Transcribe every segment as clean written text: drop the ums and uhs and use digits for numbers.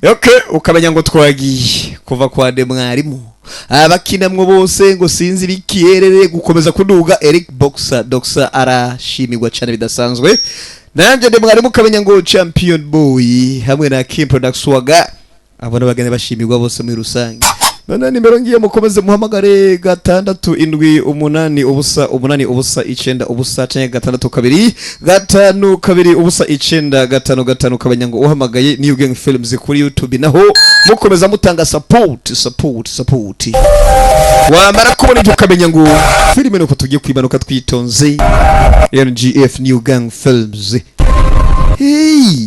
Okay, ukamenya ngo twagiye kuva kwa de mwarimu, abakinamwo bose ngo sinzi ibikiyerere gukomeza kuduga. Eric Boxer Doxer arashimirwa cyane bidasanzwe. Nanjye de mwarimu, ukamenya ngo Champion Boy hamwe na Kim Production Swaga, abona bagende bashimirwa bose muri rusange. None nimero ngiye, mukomeze muhamagare 678 0 8 0 9 0 canke 622 52 0 9 5 5. Ukamenya ngo uhamagaye New Gang Films kuri YouTube, naho mukomeza mutanga support, support, support. Wamara kubona ibyo, ukamenya ngo filime nuko tugiye kwimanuka twitonze. NGF, New Gang Films. Hey,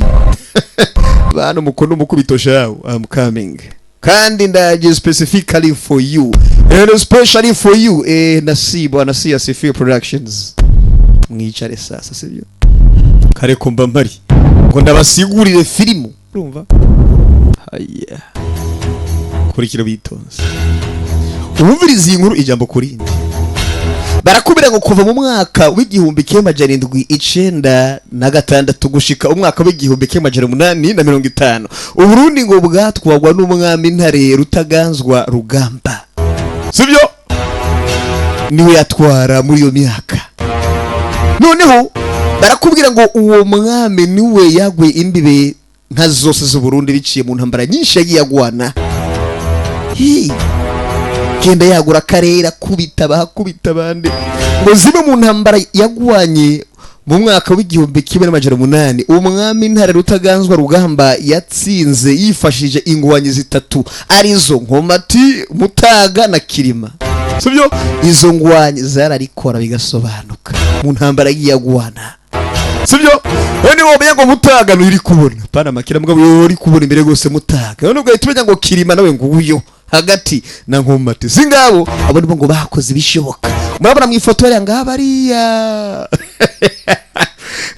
bantu mukunda umukubito shawo, I'm coming, kandi ndaje specifically for you and especially for you. Nasibu Anasi Asifiwe Productions. Mwicare sasa, sibyo kare ko mba mpari ngo ndabasigurire filimu. Urumva haya, kurikira bitonze, wumviriza iyi nkuru ijambo kurindi. Barakubwira ngo kuva mu mwaka w'1796 gushika umwaka w'1850, Uburundi ngo bwatwagwa n'umwami Ntare Rutaganzwa Rugamba, sibyo? Niwe yatwara muri iyo myaka. Noneho barakubwira ngo uwo mwami niwe yaguye imbibe nka zose z'Uburundi biciye mu ntambara nyinshi yagiye agwana. Hi. Genda yagura akarere, akubita abahakubita abandi. Ngo zimwe mu ntambara yagwanye mu mwaka w'1800, umwami Ntare Rutaganzwa Rugamba yatsinze yifashishije ingwanyi zitatu, arizo Nkomati, Mutaga na Kirima, sibyo? Izo ngwanyi zararikora bigasobanuka mu ntambara yagiye agwana, sibyo? None womenya ngo Mutaga nturi kubona pana makira mugabo uri kubona imbere gose Mutaga, none ugahita umenya ngo Kirima nawe nguyo hagati na Nkomati, singabo abo nibo ngo bakoze ibishoboka. Murabona mu ifoto hariya, ngaba ariya,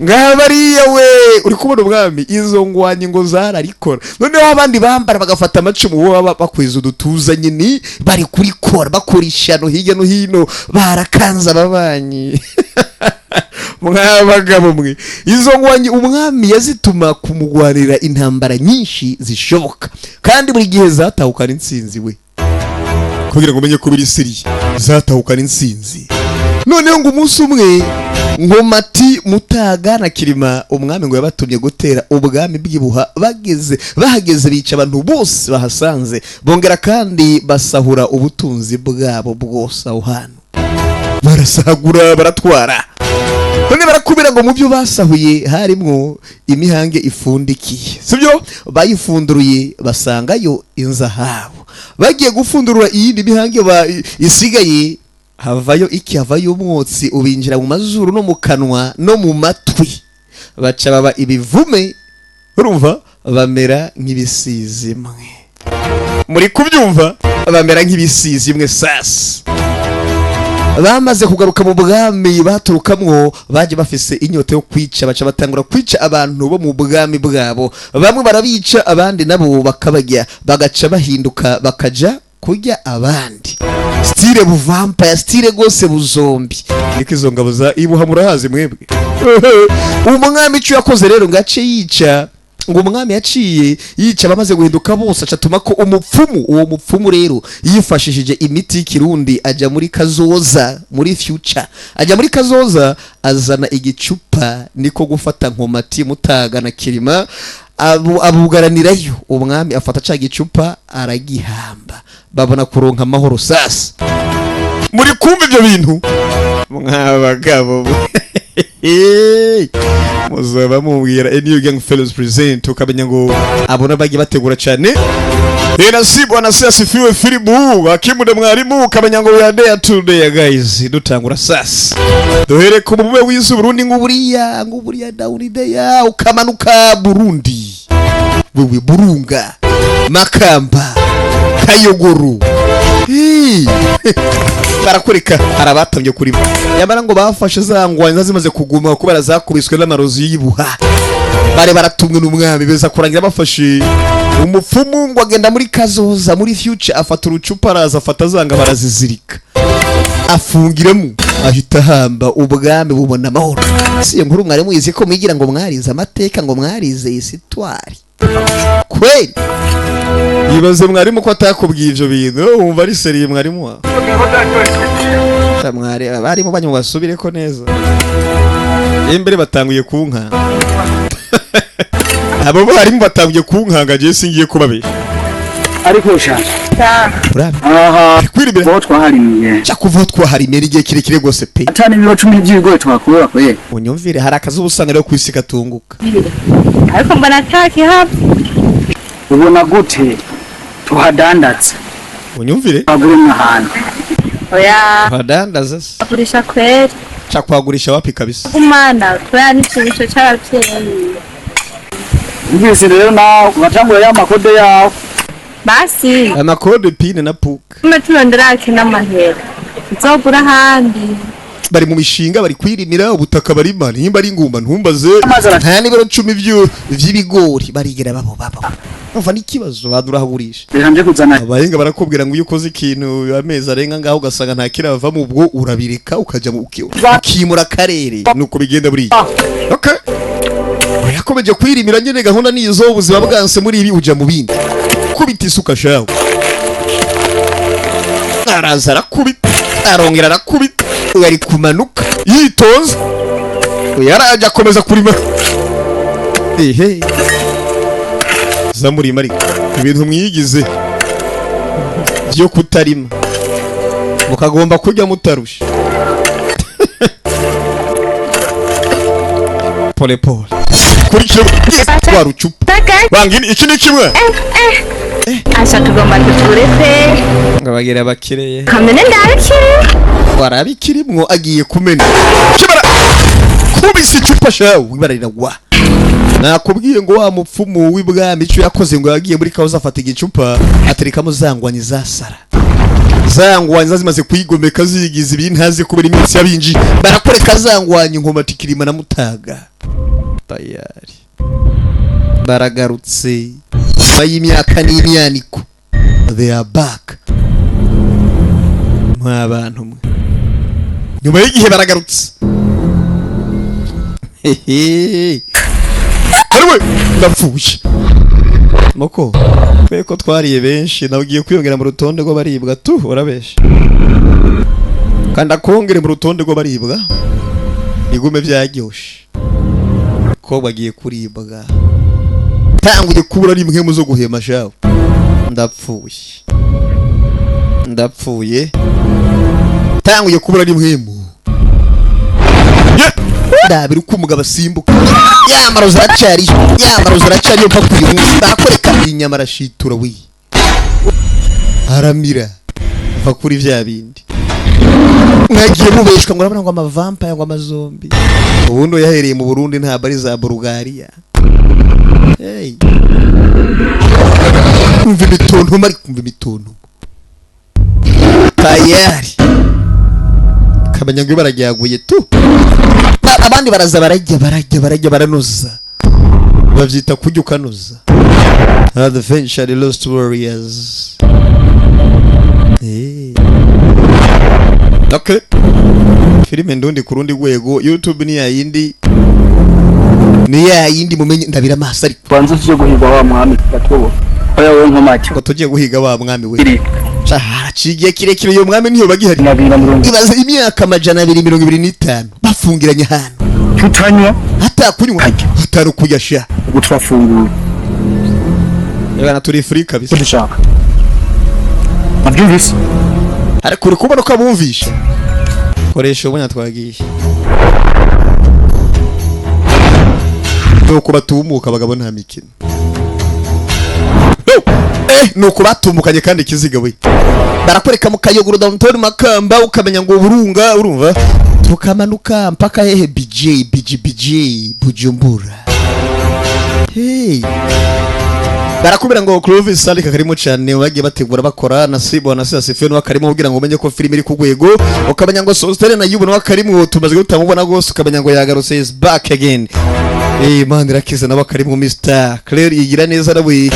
ngaba ariya we uri kubona umwami. Izo ngwanyi ngo zararikora. Noneho abandi bambara bagafata amacumu, bo baba bakwiza udutuza nyine, bari kurikora, bakora ishyano hirya no hino, barakanze ababanyi. Mwabagabo mwe, izo ngwanyi umwami yazituma kumugwanira intambara nyinshi zishoboka, kandi buri gihe zatahukana intsinzi we. Kugira ngo umenye ko biri sérieux, zatahukana intsinzi. Noneho ngo umunsi umwe Nkomati, Mutaga na Kirima, umwami ngo yabatumye gutera ubwami bw'ibuha. Bageze bahageze, bica abantu bose bahasanze, bongera kandi basahura ubutunzi bwabo bwose aho hantu, barasagura, baratwara. None barakubwira ngo mu byo basahuye harimwo imihange ifundikiye, sibyo? Bayifunduruye basangayo inzahabu. Bagiye gufundurura iyindi mihange isigaye, havayo iki? Havayo umwotsi ubinjira mu mazuru no mu kanwa no mu matwi, baca baba ibivume. Urumva, bamera nk'ibisizimwe. Muri kubyumva? Bamera nk'ibisizimwe. Sasa bamaze kugaruka mu bwami baturukamwo, baje bafise inyota yo kwica, baca batangura kwica abantu bo mu bwami bwabo. Bamwe barabica, abandi nabo bakabarya, bagaca bahinduka bakaja kurya abandi, style bu vampire, style rwose bu zombie. Niko izo ngabo za ibuha murahazi mwebwe. Umwami icyo yakoze rero, ngo ace yica, ngo umwami yaciye yica abamaze guhinduka bose, acatuma ko umupfumu. Uwo mupfumu rero yifashishije imiti y'ikirundi, ajya muri kazoza, muri future, ajya muri kazoza, azana igicupa, niko gufata Nkomati, Mutaga na Kirima, abugaranirayo. Umwami afata ca gicupa aragihamba, babona kuronka amahoro. Sasa muri kumva ibyo bintu, mwabagabo muzaba mubwira. A New Gang Fellows present, ukamenya ngo abona bagiye bategura cyane. Nasibu Anasi Asifiwe Filimu akimude mwarimu, ukamenya ngo we are there today, guys. Dutangura sasa, duhere ku mubube w'isi Burundi, nguburiya nguburiya down there, ukamanuka Burundi wewe, Burunga, Makamba, Kayogoro. Hey. Barakwereka hari abatamye kuri bo, nyamara ngo bafashe za ngwanyi zimaze kuguma kubera zakubiswe n'amarozi y'ibuha bari baratumwe n'umwami. Beza kurangira bafashe umupfumu, ngo agenda muri kazoza, muri future, afata urucupa, araza afata zanga, barazizirika, afungiramo. Ahita ahamba, ubwami bubona amahoro. Si iyo nkuru mwari muyizi ko mwigira ngo mwarize amateka, ngo mwarize histoire kweli? Yibaze mwarimu ko atakubwiye ivyo bintu, wowe wumva ari sérieux mwarimu wawe? Sha mwari abarimu banyu basubire ko neza. Imbere batanguye kunkanga, abo barimu batanguye kunkanga, je singiye kubabesha. Ariko sha Urabe aha kwirimira. Bo twaharimiye. Cya kuva aho twaharimira igihe kirekire rwose pe. Atani ibiro 10 by'ibigori twakura kwe. Unyumvire, hari akazi usanga rero ku isi katunguka. Ariko mbona atakihava. Ubona gute tuhadandaza? Unyumvire. Twagure ahantu. Oya. Badandaza se? Agurisha kweri. Cya kwagurisha wapi kabisa. Umwana kubera n'ikinisho c'abavyeyi. Umvise rero, nawe ugatangura ya makode yawe. Basi. Amakode pine na puka. Tume turondera ake n'amahera tuzogura ahandi. Bari mu mishinga, bari kwirimira ubutaka, barima nimba ari ingumba ntumbaze. Amazi Nta n'ibiro 10 vy'ibigori barigera babo babo. Umva n'ikibazo badurahagurisha. Reka nje kuzana. Abahinga barakubwira ngo iyo ukoze ikintu amezi arenga ngaho ugasanga nta kiravamo, ubwo urabireka ukajya mu ukimura akarere, nuko bigenda buriya. Okay, yakomeje kwirimira nyine, gahunda nizo, ubuzima bwanse muri ibi uja mu bindi. Kubita isuka shawe, araza arakubita, arongera arakubita. Uyu ari kumanuka yitonze, uyu araje akomeza kurima. Ehe, zamurima, ariko ibintu mwigize byo kutarima mukagomba kurya mutarusha pole pole. Kurikira twa rucupa bangini, iki ni kimwe. Asha tugomba tugure pe. Ngo bagira abakireye. Kamene ndabikiri. Warabikirimwo, agiye kumena kibara, kubise icupa shawe, ibara riragwa. Nakubwiye ngo wa mupfumu w'ibwami icyo yakoze, ngo yagiye muri kahoza afata igicupa aterekamo za ngwanyi za sara, za ngwanyi zimaze kwigomeka zigize ibintazi kubera iminsi y'abinji. Barakoreka za ngwanyi Nkomati Kirima na Mutaga tayari baragarutse nyuma y'imyaka n'imyaniko. They are back mwa bantu mwe, nyuma y'igihe baragarutse. Hehe, ariwe ndapfuye moko twe ko twariye benshi, nawe ugiye kwiyongera mu rutonde rw'abaribwa tu. Urabesha kandi akongere mu rutonde rw'abaribwa igume byaryoshe ko bagiye kuribwa. Tanguye kubura rimwe mu zo guhema shawe, ndapfuye, ndapfuye, tanguye kubura rimwe mu ndabira uko umugabo asimbuka. Yamara ziracyariyo, yamara ziracyariyo mpaka uyu munsi. Bakoreka inyama, arashitura we, aramira va kuri vya bindi mwagiye mubeshwa ngo urabona ngo amavampire, ngo amazombi. Ubundi yahereye mu Burundi, ntabwo ari za Bulgaria. Hey. Kumva imitontomo, ari kumva imitontomo tayari kamenya ngo ibara ryaguye tu. Abandi baraza barajya, barajya, barajya, baranoza, babyita kurya ukanoza. Adventure The Lost Warriors. Okay. Filime ndundi ku rundi rwego, YouTube ni yayindi, ni yayindi mumenye. Ndabira amaso ariko. Banza tuje guhiga wa mwami gatobo. Oya wewe Nkomati. Ngo tugiye guhiga wa mwami we? Iri. Haciye igihe kirekire, uyo mwami niyo bagihari. 220. Ibaze imyaka 225 bafungiranye ahantu. Tutanywa. Hatakunywa, hatari kurya sha. Ubu turafunguye. Bana turi free kabisa. Dushaka. Nabyumvise. Ariko uri kubona ko abumvisha koresha ubona twagiye, nuko batumuka abagabo nta mikino. No! Nuko batumukanye kandi ikiziga we barakwereka mu Kayogoro downtown Makamba, ukamenya ngo burunga urumva tukamanuka mpaka hehe? BJ BG BJ Bujumbura. Hey, barakubwira ngo Clovis Salika karimo cyane, bagiye bategura bakora na Sibo na Sisa Sefeno karimo kugira ngo umenye ko filime iri ku rwego, ukamenya ngo Sostene na Yubu nawe karimo, tumaze gutamubona gose, ukamenya ngo yagarutse, is back again. Man irakiza nawe karimo, Mr Claire yigira neza nawe.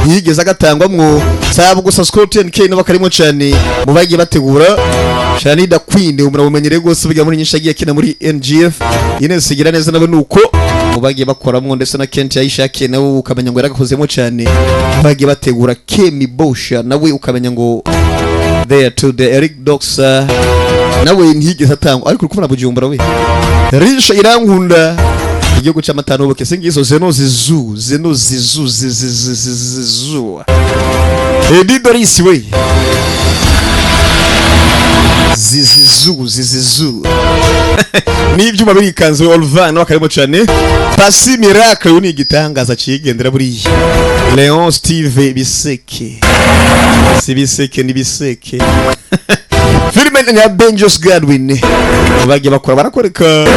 Ntiyigeze agatangwamwo saba gusa. Scott NK nabo karimo cyane mu bagiye bategura. Shanida Queen muramumenyereye rwose, burya muri nyinshi agiye akina muri NGF. Ines Igira neza nawe nuko mu bagiye bakoramo, ndetse na Kent Yayishakiye nawe ukamenya ngo yaragakozemo cyane mu bagiye bategura. Kemi Bosha nawe ukamenya ngo there to the Eric Doxa nawe ntiyigeze atangwa, ariko uri kubona Bujumbura we Risha Irankunda, igihugu cy'amata n'ubuki. Singizo zeno zizu zeno zizu zizu. Edi Doris we zizizu zizizu n'ibyuma birikanze. Olvan nawe akarimo cyane. Pasi Miracle uyu ni igitangaza cigendera buriya. Leon Steve Biseke, si Biseke ni Biseke. Filime ya Benjos Godwin bagiye bakora, barakwereka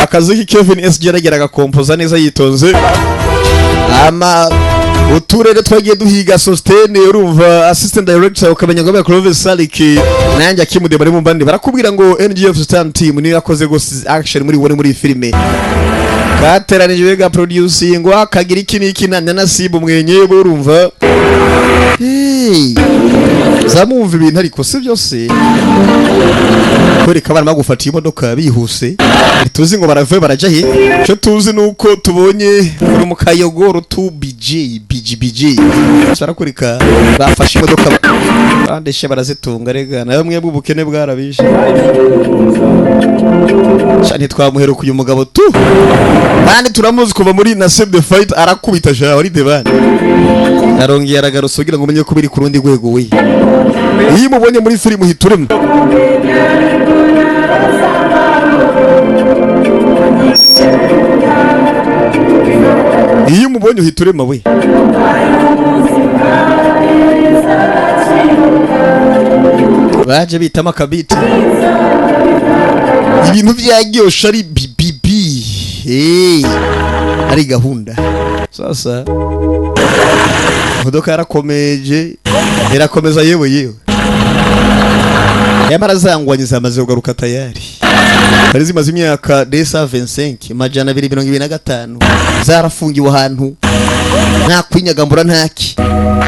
akazi Kevin SG yaragira agakompoza neza yitonze. Ama uturere twagiye duhiga Sostene, urumva assistant director ukamenya ngo Clovis Saliki nanjye akimude bari mu bandi. Barakubwira ngo NGF Star Team niyo yakoze gose action muri wone muri filime, kateranijwe ga producing akagira iki n'iki na Nasibu mwenyewe. Urumva, hey, zamumva ibintu ariko si byose kwereka abana bagufatiye imodoka bihuse. Ntituzi ngo barave barajya he. Icyo tuzi ni uko tubonye uri mu kayogoro tu BJ BG BG. Barakwereka bafashe imodoka bandeshe barazitunga. Rega nawe mwebwe ubukene bwarabishe cyane. Ntitwamuheruka uyu mugabo tu kandi turamuzi kuva muri na Save the Fight, arakubita jawe ari debani. Arongeye aragarutse kugira ngo umenye ko biri ku rundi rwego we. Iyo umubonye muri filime uhita urema. Iyo umubonye uhita urema we. Baje bitamo akabiti ibintu byaryoshe ari BBB. Hey, ari gahunda. Sasa imodoka yarakomeje irakomeza, yewe yewe, yamara zangwanye zamaze kugaruka tayari. Zari zimaze imyaka desa 25 225 zarafungiwe ahantu nta kwinyagambura ntaki.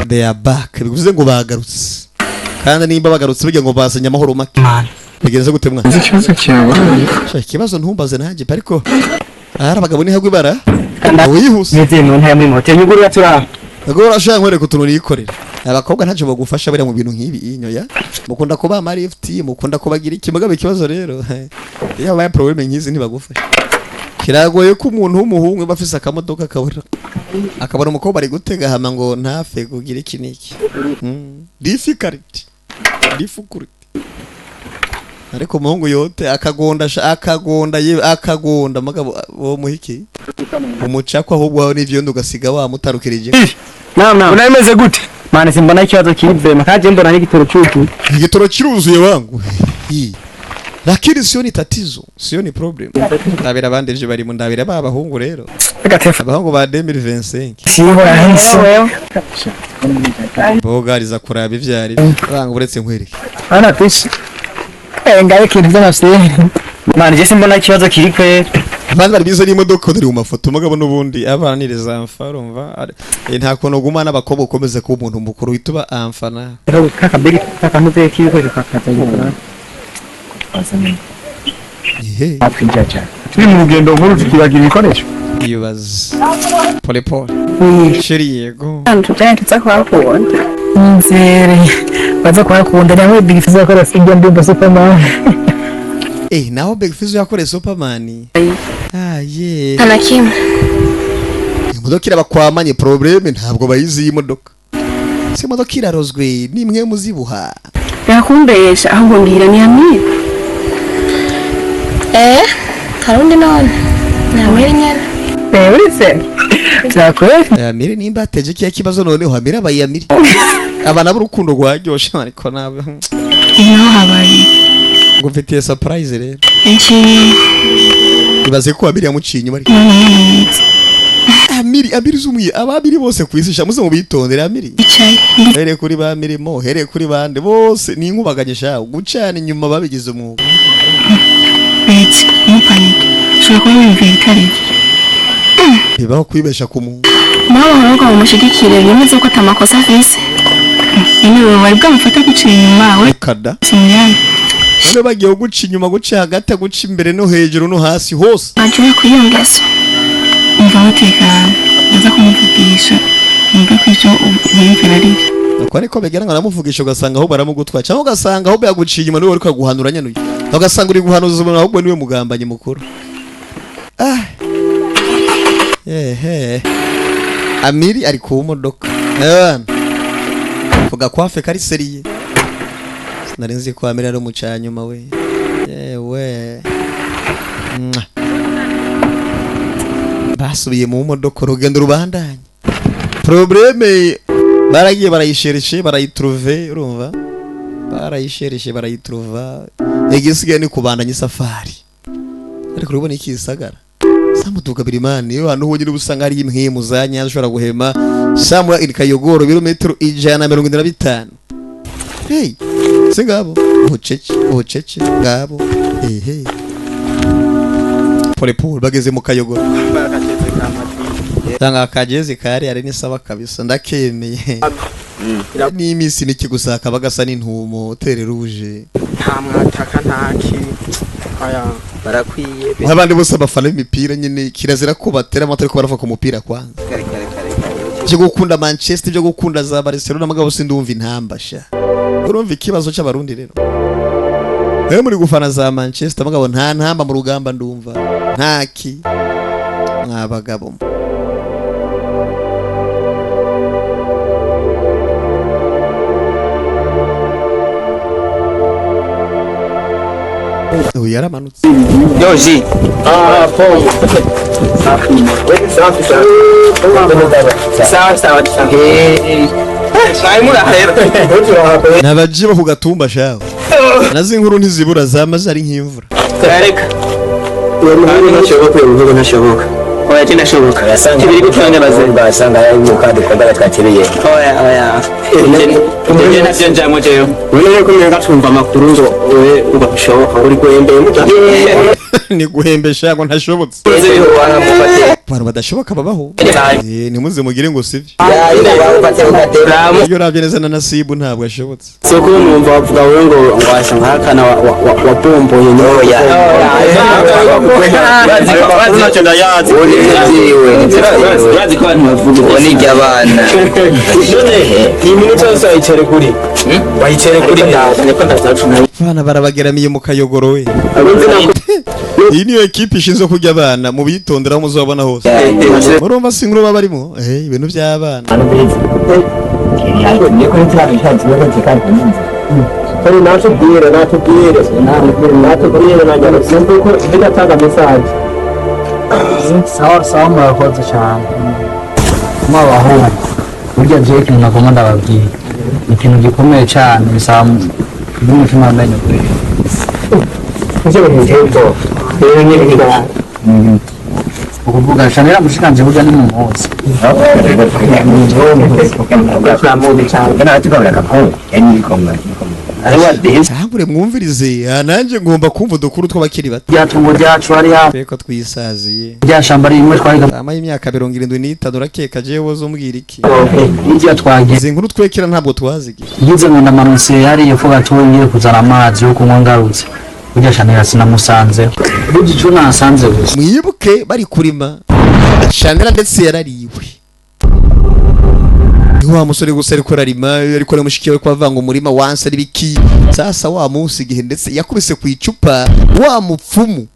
They are back, bivuze ngo bagarutse. Kandi nimba bagarutse burya ngo bazanye amahoro make. Bigenze gute mwana? Nzi ikibazo cyabaye. Sha, ikibazo ntumbaze nanjye, ariko ahari abagabo nihagwe ibara wihuse. Nizeye mu ntara muri hoteli nyugurura turaha. Ubwo urashaka nkwereka utuntu nikorera. Abakobwa ntacyo bagufasha bariya mu bintu nk'ibi inyoya. Mukunda kuba ama lift, mukunda kubagira iki mugabo. Ikibazo rero, iyo habaye problème nk'izi ntibagufasha. Kiragoye ko umuntu w'umuhungu aba afise akamodoka akabona akabona umukobwa ari gutega hama ngo ntafe kugira iki n'iki. Difficult. Difficult. Ariko umuhungu yote akagonda sha, akagonda yewe akagonda mugabo wo muhiki umucako ahubwo aho n'ivyondo ugasiga wamutarukirije. Naam naam. Unameze gute? Mane simbona ikibazo kiri kaje mbona n'igitoro cyuzuye. Igitoro kiruzuye wangu. Hi. Lakini sio ni tatizo, sio ni problem. Ndabira abandi ivyo barimo, ndabira ba bahungu rero. Agatefa. Abahungu ba 2025. Siho yahise. Bogariza kuraba ivyo ari. Banga uretse nkwereke. Ana pisi. Eh ngaye ikintu by'amaferi. Mane je simbona ikibazo kiri kwe. Abandi bari bize n'imodoka dore mu mafoto mugabo n'ubundi abana ni les enfants urumva. Nta kuntu uguma n'abakobwa ukomeza kuba umuntu mukuru uhita uba enfant nawe. Kakabiri kakanuze k'ibikoresho kakazanye. Ihe. Turi mu rugendo nkuru tukibagira ibikoresho. Ibaze. Pole pole. Chérie yego. Tujyane tuza kuhakunda. Nzere baza kuhakunda nawe Big Fizzo akora sijya ndumva Superman. Naho Big Fizzo yakoreye Superman. Ah yeah. Nta na kimwe. Imodoka irabakwamanye problème ntabwo bayizi iyi modoka. Si imodoka irarozwe nimwe muzibuha. Birakumbesha ahubwo mbwira ni Amira. Eh, hari undi none ni Amiri nyene. Eh uretse byakweri. Amiri nimba ateje kiya kibazo noneho Amiri abaye Amiri. Aba nabo urukundo rwaryoshe ariko nabe Naho habaye ngo mfitiye surprise rero. Iki? Ibaze ko Amiri yamuciye inyuma ariko. Amiri Amiri zumuye ababiri bose kwisisha muze mubitondere Amiri. Icaye. Here kuri ba mirimo, here kuri bande bose ni inkubaganye sha gucana inyuma babigize umwuga. Betse ntupanike, ushobora kuba wiyumviye ibitari byo. Bibaho kwibesha ku muntu. Nawe ahubwo mumushigikire, yemeze ko atamakosa afise. Nyine wewe wari bwamufata guciye inyuma we? Kada. Simuyana. None bagiye guca inyuma, guca hagati, guca imbere no hejuru no hasi hose. Bagiye kuri iyo ngeso. Umva, mutekana, uza kumuvugisha wumve ko ivyo wiyumvira ari byo. Uko ariko begera ngo aramuvugisha, ugasanga ahubwo aramugutwa, cyangwa ugasanga ahubwo yaguciye inyuma, niwe uri guhanura nyanuye, ugasanga uri guhanuza umuntu ahubwo niwe mugambanyi mukuru. Ah, ehe, Amiri ari ku modoka. Ebana, vuga kwafe kari sérieux. Sinari nzi ko Amiri ari umucanyuma we. Yewe. Mwah. Basubiye mu modoka, urugendo rubandanye. Problème baragiye barayishereshe, barayitrouve. Urumva, barayishereshe, barayitrouva. Igisigaye ni kubandanya isafari. Ariko urabona ikisagara samuduga birimani, iyo hantu honyine uba usanga hari impwemu za nyazo ushobora guhema. Samura in Kayogoro, ibirometero 175. Hey, si ngabo ubucece ubucece ngabo. Ehe, pole pole, bageze mu Kayogoro. Tanga akajezi kari ari ni sawa kabisa, ndakemeye. Ni iminsi mike gusa kaba gasa n'intumo tere rouge. Nta mwataka, nta ki, aya barakwiye. Nk'abandi bose abafana b'imipira nyine, kirazira ko batera amata ariko barava ku mupira kwanza. Kare kare kare kare. Byo gukunda Manchester, byo gukunda za Barcelona, mugabo sindumva intamba sha. Urumva ikibazo cy'abarundi rero, rero muri gufana za Manchester, mugabo nta ntamba mu rugamba ndumva ntaki mwabagabo. Uyu yaramanutse. Yoji. Ah, poa. Safi. Safi safi. Sawa sawa. Eh. Mwari rero. Nabaje bo ku gatumba shawe, nazo inkuru ntizibura, zamaze ari nk'imvura. Reka. Uwo Ntashoboka, uyu muhungu ntashoboka. Oya, je ndashoboka. Tibiri gutanga baze. Basanga yari kandi kondara twakiriye. Oya oya. Je navyo njamwo jewe. Wewe ko mwenga tumva amakuru ngo wewe ngo bishoboka uri guhembeye muta. Ni guhembesha ngo ntashobotse. Abantu badashoboka babaho. Ntimuze mugire ngo sivyo. Iyo uravye neza na Nasibu ntabwo ashobotse. Soko numva bavuga wewe ngo washa nkakana wabomboye nyoya. Bazi ndayazi. Bazi ko abantu bavuga. Uwo ni iry'abana. None iyi minota yose wayicere kuri, wayicere kuri Niko ndazacuna. Abana barabageramiye mu Kayogoro we. Iyi niyo ekipe ishinzwe kurya abana, mu bitondera aho muzabona hose. Murumva si inkuru baba barimo, ibintu by'abana. Natubwire, natubwire, natubwire na simba ko bidatanga message. Sawa sawa, murakoze cyane mwabahungu. Burya jewe ikintu nagomba ndababwira ni ikintu gikomeye cyane, bisaba n'umutima amenyo kure. Ivyo bintu biteye ubwoba rero nyine bigaragara. Ukuvuga Shanira mushikanje burya ni mu munsi. Turamuzi cyane. Ntangure mwumvirize. Ah, nanjye ngomba kumva udukuru tw'abakiri bato. Rya tungo ryacu hariya. Ko twisaziye. Rya shamba rimwe twari. Ama y'imyaka 75, urakeka jewe wozombwira iki? Hirya twagiye. Izi nkuru twekera ntabwo twazigira. Ngize ngo ndamanutse hariya epfo gatoya ngiye kuzana amazi yo kunywa, ngarutse burya Shanira sinamusanze. Burya icyo nasanze gusa. Mwibuke bari kurima, Shanira ndetse yarariwe ni wa musore gusa ariko ararima, ariko ari mushiki we kwavanga umurima wanse ari biki. Sasa wa munsi igihe ndetse yakubise ku icupa wa mupfumu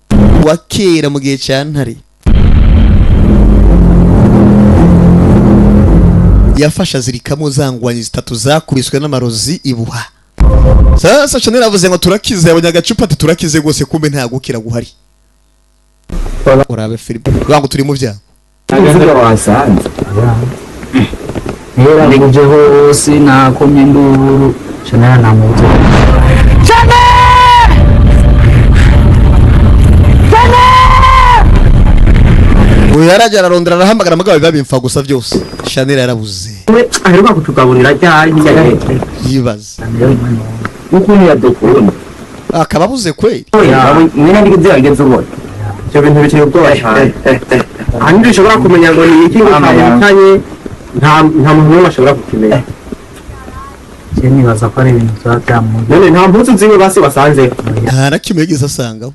wa kera mu gihe cya Ntare yafashe azirikamo za ngwanyi zitatu zakubiswe n'amarozi ibuha. Sasa Shanira avuze ngo turakize, yabonye agacupa ati turakize rwose, kumbe nta gukira guhari. Urabe filime ngo turi mu byago. Uvuga wasanze. Yaranguje hose, nakomye induru, Shanira namubuze. Shanira! Uyu yarajya ararondera, arahamagara, mugabo biba bimfa gusa byose. Shanira yarabuze. Aheruka kutugaburira ryari? Ntiyagahetse. Yibaza. Ukuntu yadukunda. Akaba abuze kweli. Mwene ndigeze wageze ubona. Ibyo bintu biteye ubwoba cyane. Ahanini dushobora kumenya ngo ni iki ngo cyamuhitanye, nta muntu n'umwe ashobora kukimenya. Je nibaza ko ari ibintu byaba byamuri. None nta mpuzu ziwe basi wasanzeho? Nta na kimwe yigeze asangaho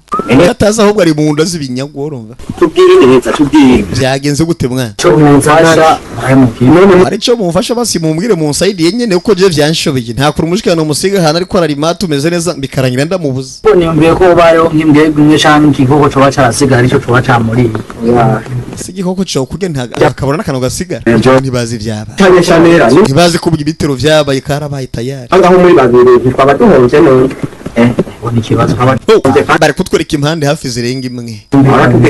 atazi, ahubwo ari mu nda z'ibinyago, urumva. Tubwire neza, tubwire. Byagenze gute, mwana? Cyo mumfasha mubwire. Hari icyo mumfasha basi, mumbwire munsayidiye nyene, kuko je vyanshobeye. Nta kure umushikirano musiga ahantu ariko ararima tumeze neza, bikarangira ndamubuze. Niyumviye ko ubayeho nk'imbwebwe imwe canke igikoko coba carasigaye arico coba camuriye. Si igikoko cyo kurya, nta akabona n'akantu gasigara. Ntibazi ivyaba Cyane shamera. ntibazi ko ibitero vyabaye, karabaye tayari. Ngaho muri babiri ntitwaba duhombye none? Ubona ikibazo nk'aba Oh, bari kutwereka impande hafi zirenga imwe,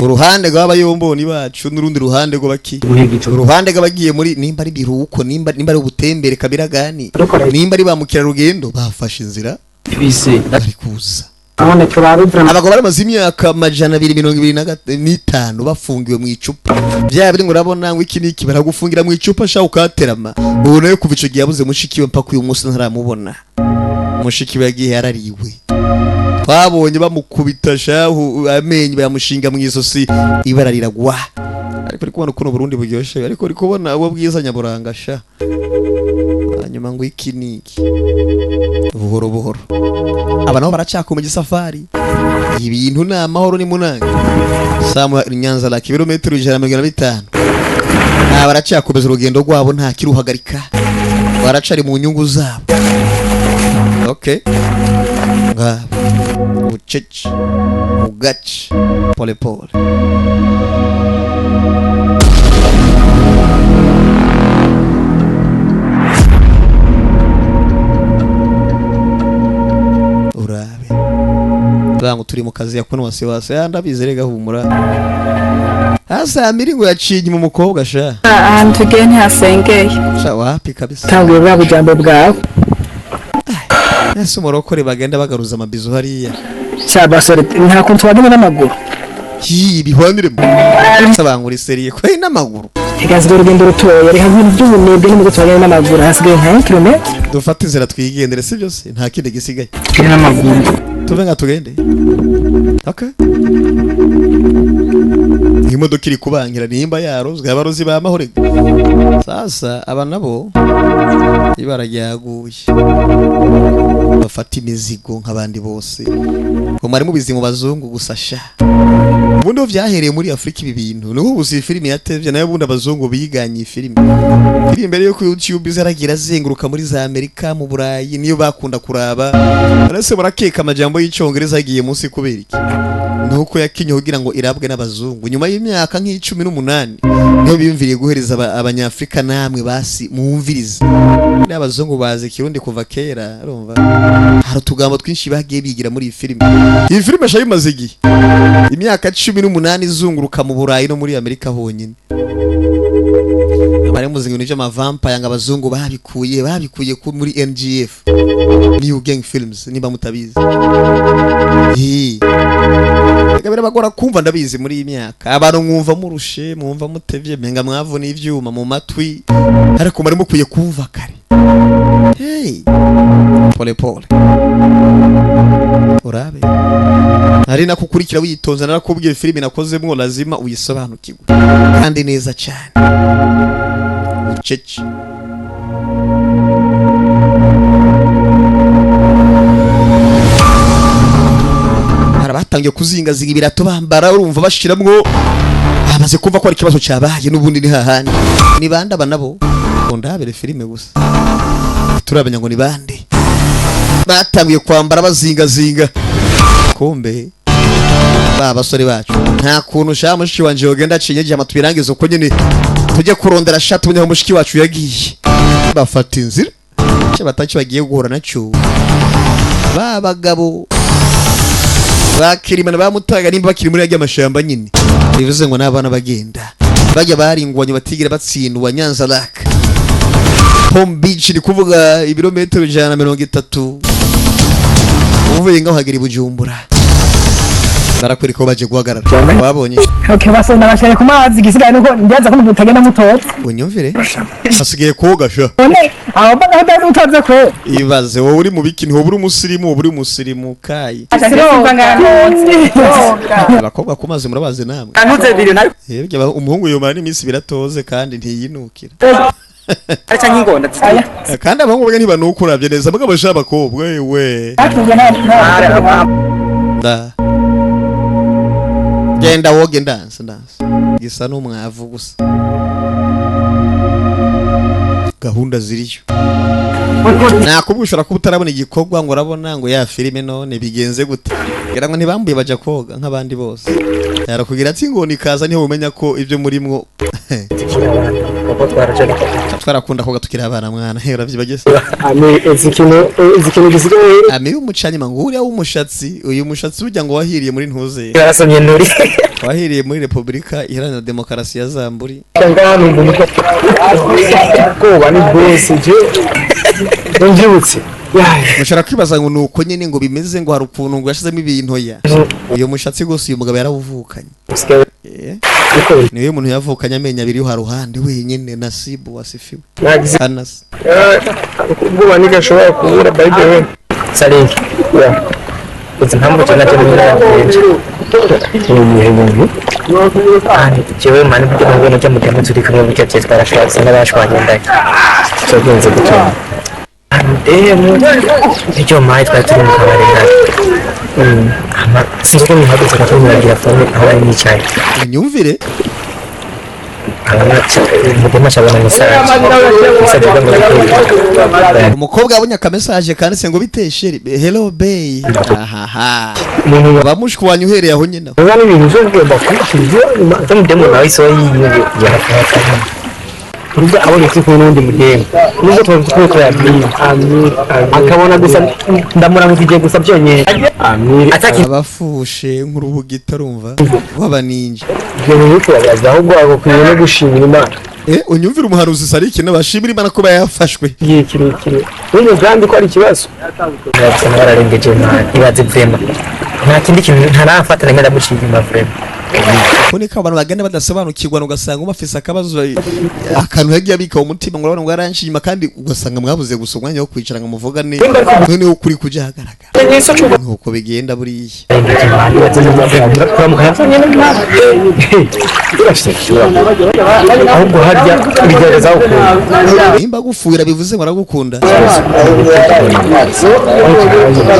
uruhande rw'abayomboni bacu n'urundi ruhande rw'abaki guhiga ico. uruhande rw'abagiye muri nimba ari biruhuko, nimba ari ubutembere kabiragani, nimba ari ba mukerarugendo bafashe inzira Bise. bari kuza. None turabe. Abagabo bamaze imyaka 225 bafungiwe mu icupa, bya biri ngo urabona ngo iki n'iki, baragufungira mu icupa sha ukaterama. Ubu nawe kuva ico gihe yabuze mushiki we, mpaka uyu munsi ntaramubona. Mushiki we yagiye yarariwe, twabonye bamukubita shahu, amenyo bayamushinga mu izosi, ibara riragwa. Ariko uri kubona ukuntu Burundi buryoshe, ariko uri kubona ubwo bwiza nyaburanga sha. Hanyuma ngo iki n'iki, buhoro buhoro aba nabo baracyakomeje isafari. Ibintu ni amahoro, ni munange samu Nyanza la kilometero 150. Nta baracyakomeza urugendo rwabo, nta kiruhagarika, baracari mu nyungu zabo. Okay, ngabo bucece mu gace, pole pole. Urabe ngo turi mu kazi yakona wasiwasi ya ndabizi rega, humura hasa miringo yaciye inyuma umukobwa sha. Ahantu tugiye ntihasengeye. Sha wapi kabisa. Tanguye bwa bujambo bwawe. Ese umurokore bagenda bagaruza amabizu hariya? Sha basore, nta kuntu twagenda n'amaguru? Hi bihwanire sabangura seriye ko n'amaguru. Hasigaye urugendo rutoya, reka ibintu by'ubunebwe n'umugo, twagenda n'amaguru, hasigaye nka kilometero. Dufate inzira twigendere, si byose, nta kindi gisigaye. Tugende n'amaguru. Tuve nga tugende. Okay, iyi modoka iri kubangira nimba yarozwe abarozi ba mahore. Sasa aba nabo ibara ryaguye, bafata imizigo nk'abandi bose ngo mwari mubizi mu bazungu gusa sha. Ubundi aho vyahereye muri Afurika ibi bintu niho ubu si filimi yatevye nayo, ubundi abazungu biganye iyi filimi iri imbere yo ku YouTube, zaragira azenguruka muri za Amerika, mu Burayi niyo bakunda kuraba. Arese barakeka amajambo y'icongereza yagiye munsi kubera iki? Nuko yakinye kugira ngo irabwe n'abazungu. Nyuma y'imyaka nk'18 niho biyumviriye guhereza abanyafrika namwe basi mwumvirize. N'abazungu bazi ikirundi kuva kera, urumva hari utugambo twinshi bagiye bigira muri iyi filimi. Iyi filime sha imaze igihe, imyaka 18 izunguruka mu Burayi no muri Amerika honyine. Bari muzi ibintu by'amavampaya ngo abazungu babikuye muri NGF, New Gang Films, niba mutabizi. Hi. Reka birabagora kumva, ndabizi. Muri iyi myaka abantu mwumva murushe, mwumva mutevye, menga mwavuna ivyuma mu matwi, ariko muri mukwiye kumva kare. Hey, pole pole, urabe ari nakukurikira witonze. Narakubwiye, filimi nakozemwo lazima uyisobanukirwe kandi neza cyane, bucece. Hari abatangiye kuzingazinga ibirato bambara, urumva bashiramwo, bamaze kumva ko ari ikibazo cyabaye. N'ubundi ni hahandi, ni bande aba nabo? Ngo ndabere filime gusa, turamenya ngo ni bande batangiye kwambara bazingazinga. Kumbe ba basore bacu, nta kuntu sha mushiki wanje yogenda acinyeje amatubirangiza uko nyene, tujye kurondera sha tumenye aho mushiki wacu yagiye. Bafata inzira, icyo batacyo bagiye guhura nacyo, ba bagabo bakirimana bamutaga nimba bakiri muri yarya mashamba nyine, bivuze ngo n'abana bagenda bajya baringwanye batigira batsindwa. Nyanza Lake Palm Beach ni kuvuga ibirometero 130 uvuye ngaho hagera i Bujumbura. Barakwereka aho baje guhagarara, wabonye? Okay, basonda bashare ku mazi, igisigaye nuko ndibaza ko mutagenda mutoza. Unyumvire, hasigaye koga sha. None aho mbaga ndazi utoze kwe. Ibaze wowe uri mu biki, ntiwoba uri umusirimu, woba uri umusirimu kayi. Abakobwa ku mazi murabazi namwe. Antuze biri nayo. Yebye umuhungu yomara n'iminsi biratoze kandi ntiyinukira. Acha nk'ingonda. Kandi abahungu bwe ntibanukuravye neza, mugabo sha abakobwa wewe. Da. Genda woge, ndanse ndanse. Gisa n'umwavu gusa. Gahunda ziriyo. Nakubwiye ushobora kuba utarabona igikorwa ngo urabona ngo ya filime none bigenze gute? Ngira ngo ntibambuye baja koga nk'abandi bose. Yarakubwira ati ngo nikaza niho umenya ko ibyo murimwo. Twarakunda koga tukiri abana mwana, he uravyibagese. Ami izi kintu gisigaye. Ami w'umucanyuma ngo uriya w'umushatsi, uyu mushatsi ujya ngo wahiriye muri ntuze. Yarasomye nturi. Wahiriye muri Repubulika Iharanira Demokarasi ya Zamburi. Ngaha numva umutwe ubwoba ni bwose je ndyibutse. Mushobora kwibaza ngo nuko nyene ngo bimeze, ngo hari ukuntu ngo yashizemo ibintu ya. Uyu mushatsi gose uyu mugabo yarawuvukanye. Niwe muntu yavukanye amenyo abiri yo haruhande wenyene, nasibu wasifiwe. Nagize Anas. ubwoba ntigashobora kubura, by the way. Saringi. Uzi impamvu cyane cyo muri yaje. Ni ibintu. Ani jewe mani burya ngo no mu gihe turi kumwe burya bye twarashatse n'abashwanye ndaki. Cyagenze gutyo. Demu icyo mayi twari turi mu kabari ndaki. Ama sinzi ko mpageze gato ngira phone aho ari nicaye. Unyumvire. Umugema cyabona message. Message ivuga ngo Umukobwa yabonye akamesaje kanditse ngo bite chéri, hello bae. Ahaha. Bamushwanya uhereye aho nyine. Biba n'ibintu byo kugomba kubikira. Umudemu nawe iso yiwe yarafata. Urubwo abonye turi kumwe n'undi mudemu nubwo tuba turi kumwe yabwiye akabona gusa Ndamuramukije gusa byonyine. Amiri. Abafushe nk'urubugita urumva w'abaninja. Ibyo bintu bikubabaza, ahubwo agakwiye no gushimira Imana. Unyumvire umuhanuzi Sariki n'abashimira Imana ko yafashwe. Igihe kirekire n'umugambi ko ari ikibazo. Gusa nararengeje man, ibaze vraiment. Nta kindi kintu ntarafata na ndamuciye inyuma vraiment. Ko niko abantu bagenda badasobanukirwa, ugasanga umwe afise akabazo, akantu yagiye abika mu mutima ngo urabona ngo yaranshima, kandi ugasanga mwabuze gusa umwanya wo kwicara ngo muvugane, noneho kuri kuja ahagaragara nuko bigenda buriya. Ndarengeje man, ibaze kuramukanya byonyine. Ahubwo harya bigerageza ukuntu. Nimba gufuhira bivuze ngo aragukunda,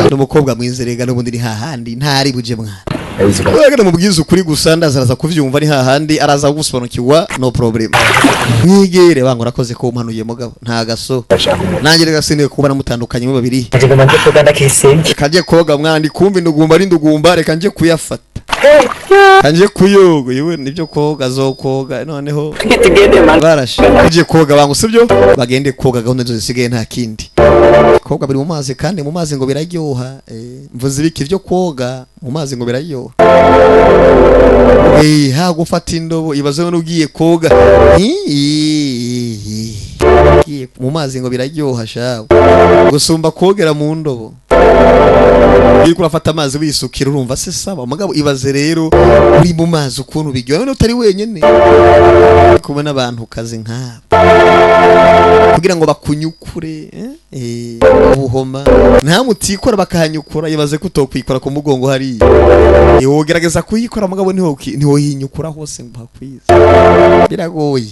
n'umukobwa mwiza rega n'ubundi ni hahandi ntari buje mwana. Uragana mubwiza ukuri gusa, ndaza araza kuvyumva, ni hahandi araza gusobanukirwa, no problem. Mwigere banga urakoze ko umpanuye mugabo nta gaso. Nanjye rega siniwe kuba namutandukanye mu babiri. Nje ngoma nje koga ndakisenge. Reka koga mwana, ndi kumva indugumba ari indugumba, reka nje kuyafata. Kanje kuyoga yewe nibyo koga azokoga noneho. Tugende man. Barashe. Uje koga bangu sibyo? Bagende koga, gahunda zose zisigaye nta kindi. Koga biri mu mazi kandi mu mazi ngo biraryoha. Mvuze ibiki byo koga mu mazi ngo biraryoha. Ha gufata indobo ibaze none ugiye koga. Ugiye mu mazi ngo biraryoha shawe. Gusumba kogera mu ndobo. Iyo urafata amazi wisukira urumva se sawa, mugabo ibaze rero uri mu mazi ukuntu biryoha none utari wenyene. Kubona abantu kazi nk'abo kugira ngo bakunyukure ubuhoma nta mutikora bakahanyukura, ibaze ko utokwikora ku mugongo hariya. Wogerageza kuyikora mugabo ntiwoyinyukura hose ngo hakwize, biragoye.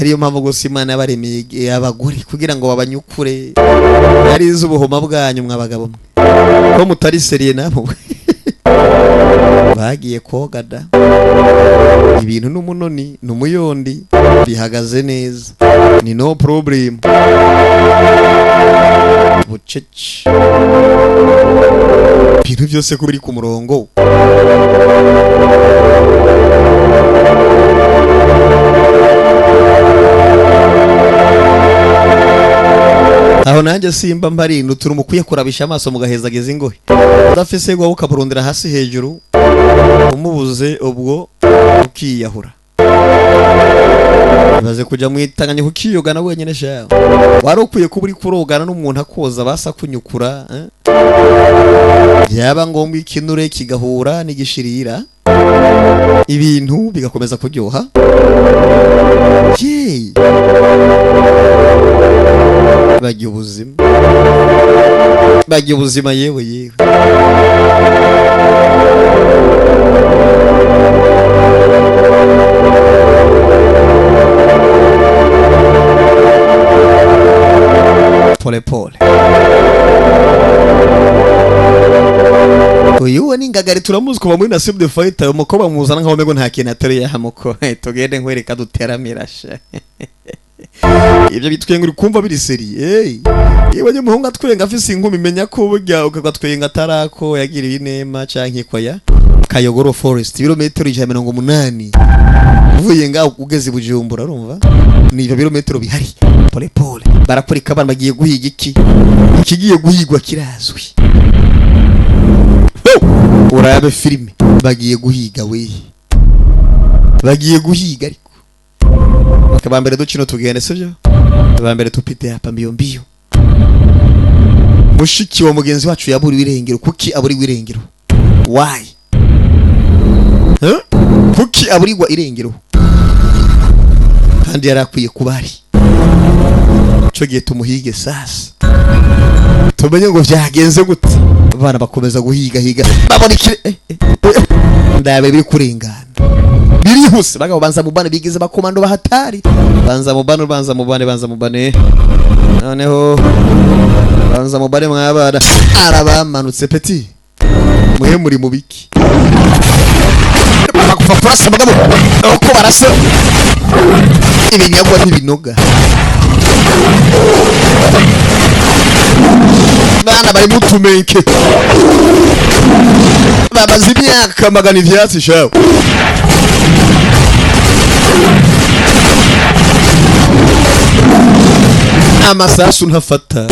Ariyo mpamvu gusa Imana yabaremeye abagore kugira ngo babanyukure, yarize ubuhoma bwanyu mwa bagabo mwe ko mutari sérieux nabo. Bagiye koga da, ibintu n'umunoni n'umuyondi bihagaze neza, ni no problem, bucece, ibintu byose ko biri ku murongo. Aho nanjye simba mbarinda utuntu mukwiye kurabisha amaso mugahezageza ingohe, udafise gwa ukaburundira hasi hejuru umubuze ubwo ukiyahura. Ibaze kuja mwitanganya kukiyogana wenyene shawe. Wari ukwiye kuba uri kurogana n'umuntu akoza basa kunyukura, eh? Byaba ngombwa ikinure kigahura n'igishirira, ibintu bigakomeza kuryoha. Yeee, bagiye ubuzima, bagiye ubuzima, yewe yewe. Pole pole. Uyu we ni ingagari, turamuzi kuva muri Nasibu the Fighter. Umukobwa muzana nkaho umego nta kintu ateruye hamuko. Tugende nkwereka duteramira sha. Ibyo bitwenga uri kumva biri seri. Hey, iyo ubonye umuhungu atwenga afise inkumi, menya ko burya ukagatwenga atarako yagiriye inema canke koya. Kayogoro Forest, ibirometero 180 uvuye ngaho ugeze i Bujumbura, urumva ni ibyo birometero bihari. Pole pole barakurika abana bagiye guhiga. Iki ikigiye guhigwa kirazwi. Ho! Urabe filime, bagiye guhiga we, bagiye guhiga. Ariko bakaba mbere dukino tugende, sibyo? Ba mbere tupite hapa mbio mbio. Mushiki wa mugenzi wacu yaburiwe irengero. Kuki aburiwe irengero? Why? Huh? Kuki aburirwa irengero kandi yari akwiye kuba ari cyo gihe? Tumuhige sasa, tumenye ngo byagenze gute. Abana bakomeza guhigahiga, babona ikire ndabe biri kurengana birihuse. Bagabo banza mubane, bigize bakomando bahatari. Banza mubane, banza mubane, banza mubane, noneho banza mubane mwabana. Arabamanutse peti mwe muri mubiki bakuva kurasa. Bagabo uko barasa ibinyagwa ntibinoga. Bana bari mutumenke, bamaze imyaka magana ivyatsi shawe. Amasasu ntafata,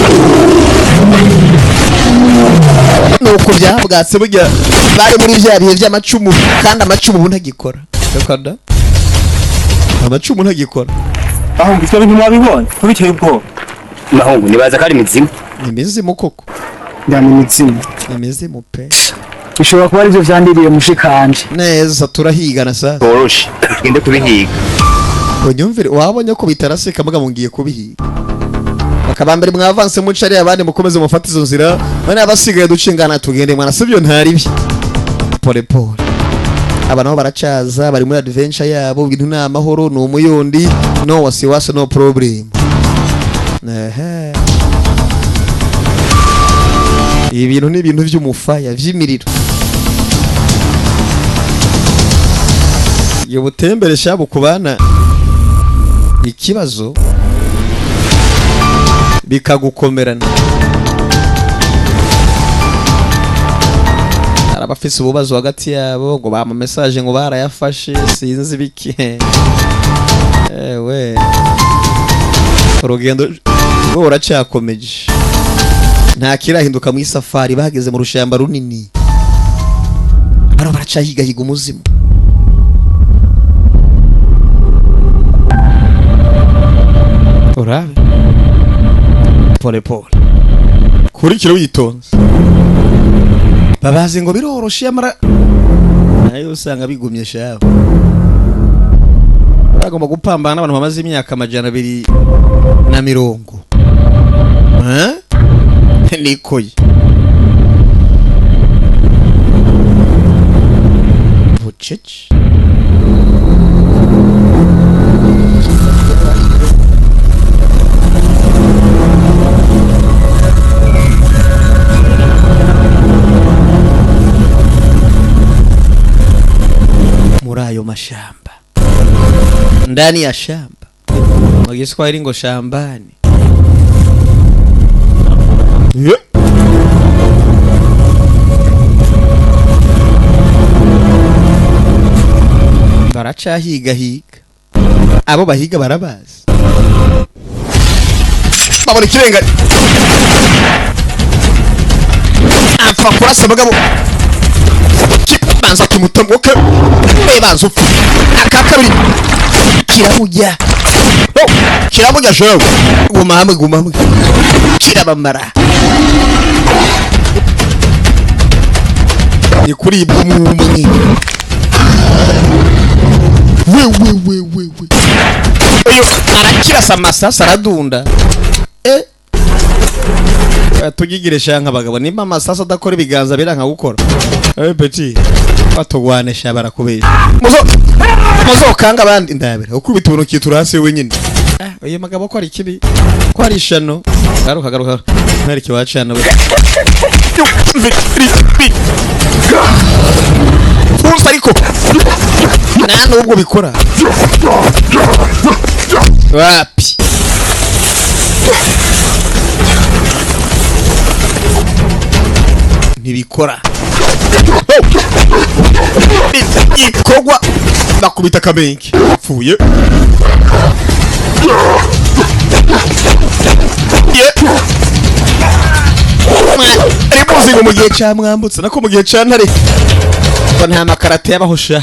nuko byabwatse. Burya bari muri vya bihe vy'amacumu, kandi amacumu ubu ntagikora. Reka da, amacumu ntagikora. Bahungu, ivyo bintu mwabibonye ko biteye ubwoba? Mahungu, nibaza ko ari imizimu. Ni imizimu koko. Njyana imizimu. Ni imizimu pe. Bishobora kuba arivyo vyandiriye mushikanje. Neza, turahigana sasa. Boroshe, tugende kubihiga. Unyumvire, wabonye ko bitaraseka mugabo ngiye kubihiga. Bakaba mbere mwavanse mucari, abandi mukomeze mufate izo nzira, bane abasigaye ducingana tugende mwana, sibyo? Ntari pole pole. Aba nabo baracaza, bari muri adventure yabo, ibintu ni amahoro, ni umuyundi, no wasiwasi, no problem. Ehe, ibintu ni ibintu vy'umufaya vy'imiriro. Iyo butembere shabu kubana ikibazo bikagukomerana. Hari abafise ububazo hagati yabo ngo bama message ngo barayafashe, sinzi biki. Ewe, urugendo rwo ruracyakomeje, nta kirahinduka mu isafari. Bageze mu rushamba runini, baro baracahigahiga umuzimu. Urabe pole pole, kurikira witonze. Babazi ngo biroroshe, amara nayo usanga bigumye shawe. Bagomba gupambana n'abantu bamaze imyaka 220. Eh? Nikoye bucece. Muri ayo mashamba, ndani ya shamba, mu Giswahili ngo shambani. Yeah. Baracahigahiga, abo bahiga barabazi. Babona ikirenga, apfa kurasa abagabo, banza kimutomoke we, banza upfa aka kabiri. Kiramujya. Oh, kiramujya shewe. Guma hamwe, guma hamwe. Kirabamara. Ni kuribwa umwe. We we we we we. Uyu arakirasa amasasa aradunda. Eh. Tugigire shanka abagabo nimba amasasa adakora ibiganza biranka gukora. Eh petit. Batugwane sha barakubesha. Muzo muzo kanga abandi ndabira. Ukubita ubuntu kitura hasi wenyine. Eh, uyu mugabo ko ari kibi. Ko ari ishano. Garuka garuka. Mwereke wacana we. Ursa ariko nta nubwo bikora wapi. Ntibikora ikorwa bakubita akamenke apfuye. Ari ngo mu gihe cya Mwambutsa nako mu gihe cya Ntare ko nta makarate y'abahosha,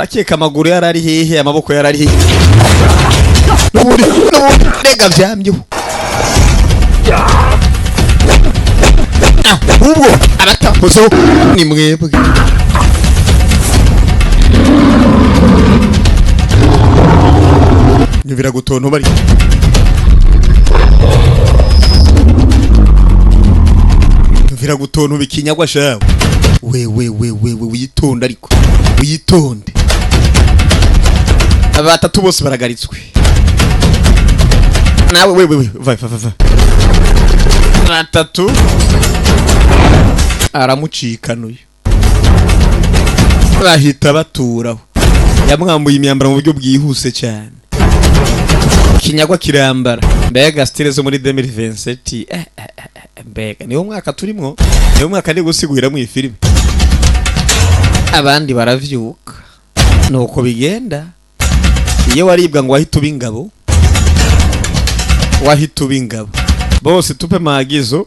akeka amaguru yarari hehe, amaboko yarari hehe, n'ubundi n'ubundi rega vyamyeho. Ahubwo abatakozeho ni mwebwe. Nyumvira gutontoma ariko nyumvira gutontoma ikinyagwa shawe. We we we we we, witonde ariko witonde. Aba batatu bose baragaritswe. Nawe we we we, va va va va. Batatu aramucikanuye bahita baturaho. Yamwambuye imyambaro mu buryo bwihuse cyane. Kinyagwa kirambara. Mbega style zo muri 2027. Eh, eh, eh, mbega niwo mwaka turimwo, niwo mwaka ndi gusigurira mu filime. Abandi baravyuka nuko bigenda. Iyo waribwa ngo wahita uba ingabo, wahita uba ingabo. Bose tupe maagizo.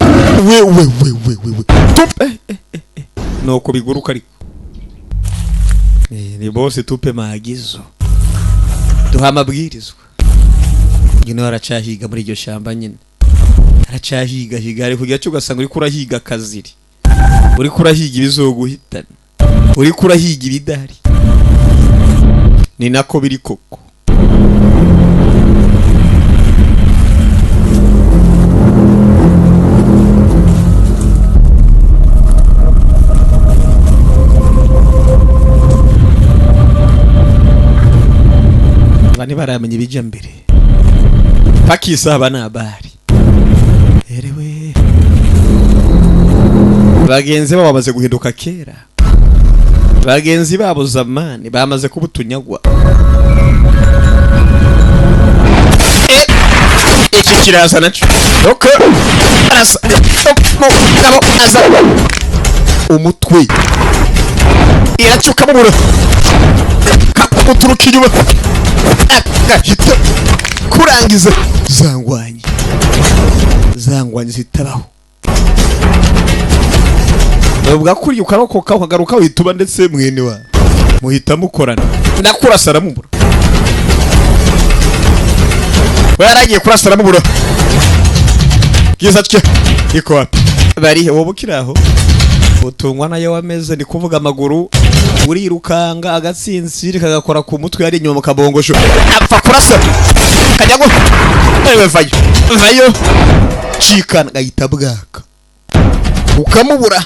We we we we we we. Tupe eh, eh, eh. Nuko biguruka ariko. Ni bose tupe maagizo. Duha amabwirizwa. Nyine aracahiga muri iryo shamba nyine. Aracahiga higa ari kugira cyo ugasanga uri kurahiga kaziri. Uri kurahiga ibizoguhitana. Uri kurahiga ibidahari. Ni nako biri koko. Bani baramenya ibijya mbere. Pakisaba na habari. Erewe. Bagenzi babo bamaze guhinduka kera. Bagenzi babo zamani bamaze kubutunyagwa. Iki kiraza naco. Okay. Arasa. Nabo aza. Umutwe. Iracuka muburo. Kakuturuka inyuma. Agahita kurangiza zangwanye. Zangwanye zitabaho. Bavuga ko ukarokoka ukagaruka wituba ndetse mwene wa muhita mukorana. Ndakurasa aramubura. We yaragiye kurasa aramubura. Kiza cye iko wapi? Bari wowe ukiraho. Utungwa nayo wameze ni kuvuga amaguru urirukanga agatsinzira kagakora ku mutwe yari inyuma kabongosho. Apfa kurasa. Kajya go. Ewe vayo. Vayo. Cikana gahita bwaka. Ukamubura.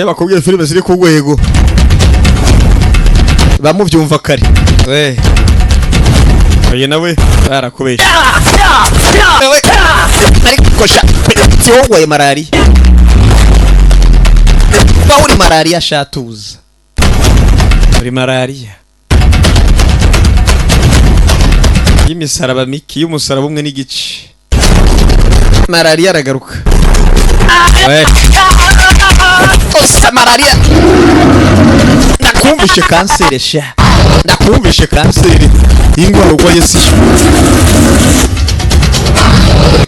Bakubwiye filime ziri ku rwego. Bamuvyumva kare. We. Oye nawe barakubesha. Wewe ariko sha tiwogwaye malaria. Ba uri malaria shatuza. Uri malaria. Y'imisaraba miki y'umusaraba umwe n'igice. Malaria aragaruka. We. Osa malaria. Ndakumvishe kanseri sha. Ndakumvishe kanseri. Ingwara urwaye si